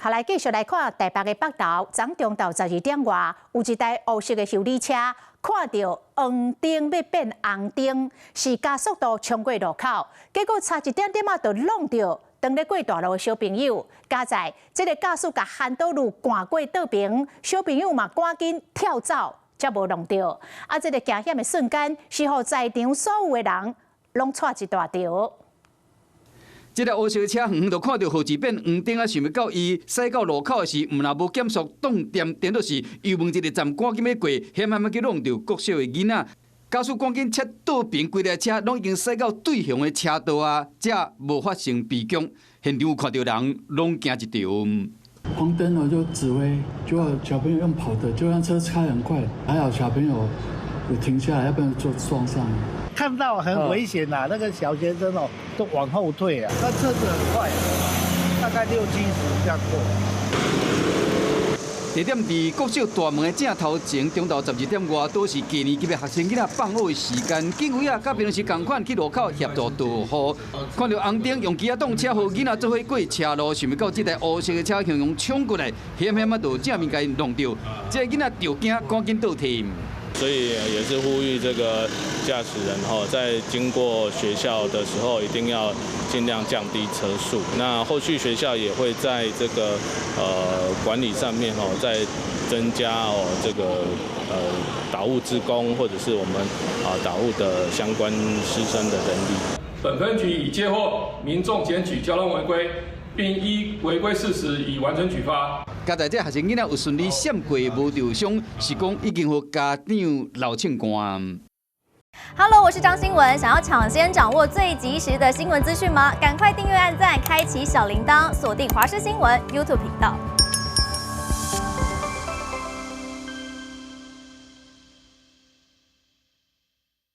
好，來繼續來看台北的北投，昨中晝12點外，有一台烏色的休旅車，看著黃燈欲變紅燈，是加速度衝過路口，結果差一點點仔就挵著當咧過大路的小朋友。佳哉這个駕駛共韓道路趕過倒爿，小朋友嘛趕緊跳走，才無挵著。啊，這个驚險的瞬間，是予在場所有的人攏掣一大趒。這台烏色車遠遠就看著號誌變黃燈啊，想欲到伊駛到路口的時，毋若無減速擋掂，顛倒是油門一个站趕緊欲過，險險仔去挵著國小的囡仔。駕駛趕緊切倒爿，規台車攏已經駛到對向的車道啊，才無發生悲劇。現場有看著人攏驚一趒。黃燈我就指揮，就小朋友用跑的，就算車開很快，還好小朋友有停下來，要不然就撞上。看到很危險吶，那個小學生哦都往後退啊，那車子很快，大概六七十這樣過。地點佇國小大門的正頭前，中晝12點外，都是低年級的學生囡仔放學的時間。警衛啊，佮平常時仝款去路口協助導護，看著紅燈用機仔擋車，予囡仔做伙過車路，想欲到這台烏色的車向向衝過來，險險仔就正面共伊挵著，這个囡仔著驚，趕緊倒退。所以也是呼籲這個駕駛人吼，在經過學校的時候，一定要盡量降低車速。那後續學校也會在這個管理上面吼，再增加哦這個導護志工或者是我們啊導護的相關師生的人力。本分局已接獲民眾檢舉交通違規，並依違規事實已完成舉發。佳哉這學生囡仔有順利閃過，無著傷，是講已經予家長流銃汗。 Hello，我是張新聞，想要搶先掌握最及時的新聞資訊嗎？趕快訂閱、按讚、開啟小鈴鐺，鎖定華視新聞 YouTube 頻道。